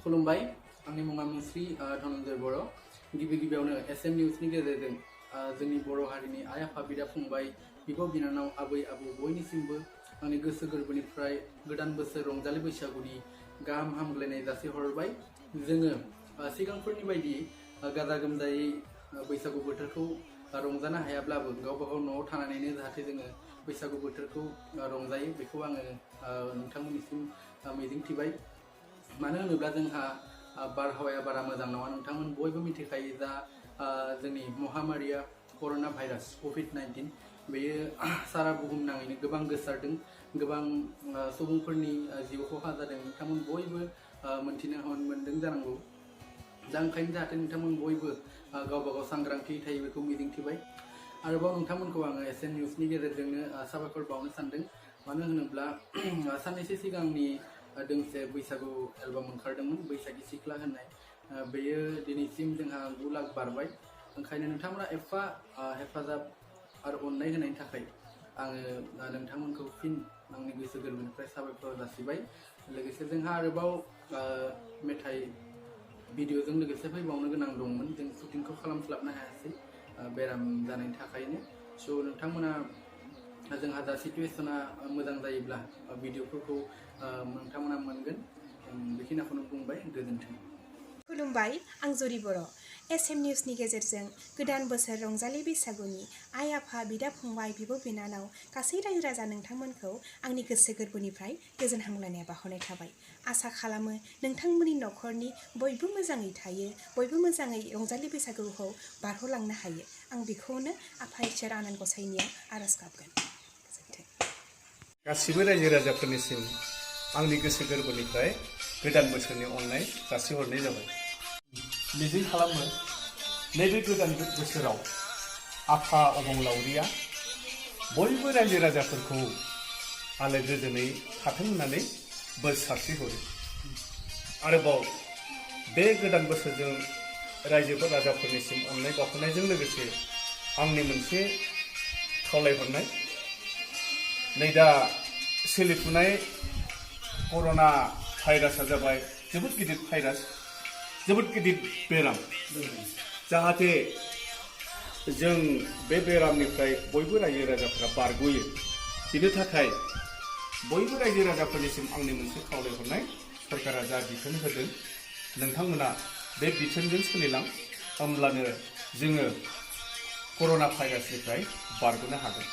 खुलुमबाय आंनि मुङा मुस्रि धनन्जय बर' गिबियावनो एसएम निउसनि गेजेरजों जोंनि बर' हारिनि आइ आफा बिदा फंबाय बिब' बिनानाव आबै आबौ बयनिसिमबो आंनि गोसो गोरबोनिफ्राय गोदान बोसोर रंजालि बैसागुनि गाहाम हामग्लायनाय जासिहरबाय। जोङो सिगांफोरनि बायदि गाजा गोमजायै बैसागु बोथोरखौ रंजानो हायाब्लाबो गावबा गाव न'आव थानानैनो जाहाथे जोङो बैसागु बोथोरखौ रंजायो बेखौ आङो नोंथांमोननिसिम मिजिंथिबाय। मानो होनोब्ला जोंहा बारहावाया बारा मोजां नङा। नोंथांमोन बयबो मिथिखायो दा जोंनि महामारिया कर'ना भाइरास कभिड-19 बेयो सारा बुहुमनाङैनो गोबां गोसारदों, गोबां सुबुंफोरनि जिउ खहा जादों। नोंथांमोन बयबो मोनथिनो मोनदों जानांगौ। दा ओंखायनो जाहाथे नोंथांमोन बयबो गावबा गाव सांग्रांथि थायो बेखौ मिजिंथिबाय। आरोबाव नोंथांमोनखौ आङो एसएन निउसनि गेजेरजोंनो साबायखर बावनो सानदों। मानो होनोब्ला साननैसो सिगांनि दोंसे बैसागु एलबाम ओंखारदोंमोन बैसागि सिख्ला होननाय, बेयो दिनैसिम जोंहा 9 लाख बारबाय। ओंखायनो नोंथांमोना एफा हेफाजाब आरो अननाय होनायनि थाखाय आङो नोंथांमोनखौ फिन आंनि गोसो गोरबोनिफ्राय साबायखर जासिबाय। लोगोसे जोंहा आरोबाव मेथाइ भिडिअजों लोगोसे फैबावनो गोनां दंमोन, जों शुटिंखौ खालामस्लाबनो हायासै बेराम जानायनि थाखायनो। स' नोंथांमोना जोंहा दा सिचुवेसना मोजां जायोब्ला भिडिअफोरखौ नोंथांमोना मोनगोन। बेखिनिखौनो बुंबाय, गोजोन्थों। खुलुमबाय, आं जरि बर'। एसएम निउसनि गेजेरजों गोदान बोसोर रंजालि बैसागुनि आइ आफा बिदा फंबाय बिब' बिनानाव गासै रायजो राजा नोंथांमोनखौ आंनि गोसो गोरबोनिफ्राय गोजोन हामलायनाय बावहरनाय थाबाय। आसा खालामो नोंथांमोननि न'खरनि बयबो मोजाङै थायो, बयबो मोजाङै रंजालि बैसागुखौ बारहोलांनो हायो। आं बेखौनो आफा इसोर आनान गसाइनियाव आरज गाबगोन। गोजोन्थों। गासिबो रायजो राजाफोरनिसिम आंनि गोसो गोरबोनिफ्राय गोदान बोसोरनि अननाय जासिहरनाय जाबाय। मिजिं खालामो नैबे गोदान बोसोराव आफा अबंलावरिया बयबो रायजो राजाफोरखौ आलो गोजोनै थाथों होननानै बोर सारस्रिहरो। आरोबाव बे गोदान बोसोरजों रायजो राजाफोरनिसिम अननाय बावहरनायजों लोगोसे आंनि मोनसे खावलायहरनाय, नै दा सोलिफुनाय कर'ना भाइरासआ जाबाय जोबोद गिदिर भाइरास, जोबोद गिदिर बेराम। जाहाथे जों बे बेरामनिफ्राय बयबो रायजो राजाफोरा बारग'यो, बिनि थाखाय बयबो रायजो राजाफोरनिसिम आंनि मोनसे खावलायहरनाय, सरकारा जा बिथोन होदों नोंथांमोना बे बिथोनजों सोलिलां, होमब्लानो जोङो कर'ना भाइरासनिफ्राय बारग'नो हागोन।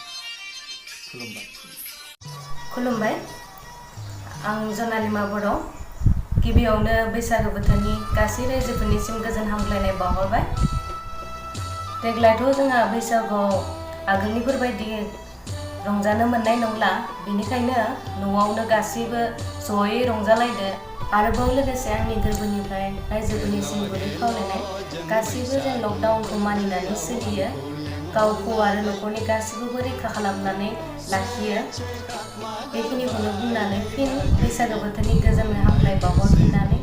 खुलुमबाय। खुलुमबाय, आं जनालिमा बर'। गिबियावनो बैसागो बोथोरनि गासै रायजोफोरनिसिम गोजोन हामग्लायनाय बावहरबाय। देग्लायथ' जोंहा बैसागुआव आगोलनिफोरबायदि रंजानो मोननाय नंला, बेनिखायनो न'आवनो गासैबो जयै रंजालायदो। आरोबाव लोगोसे आंनि गोरबोनिफ्राय रायजोफोरनिसिम गुरै खावलायनाय, गासैबो जों लकडाउनखौ मानिनानै सोलियो, गावखौ आरो न'खरनि गासैखौबो रैखा खालामनानै लाखियो। बेखिनिखौनो बुंनानै फिन बैसागो बोथोरनि गोजोन हामलाय बावहरफिननानै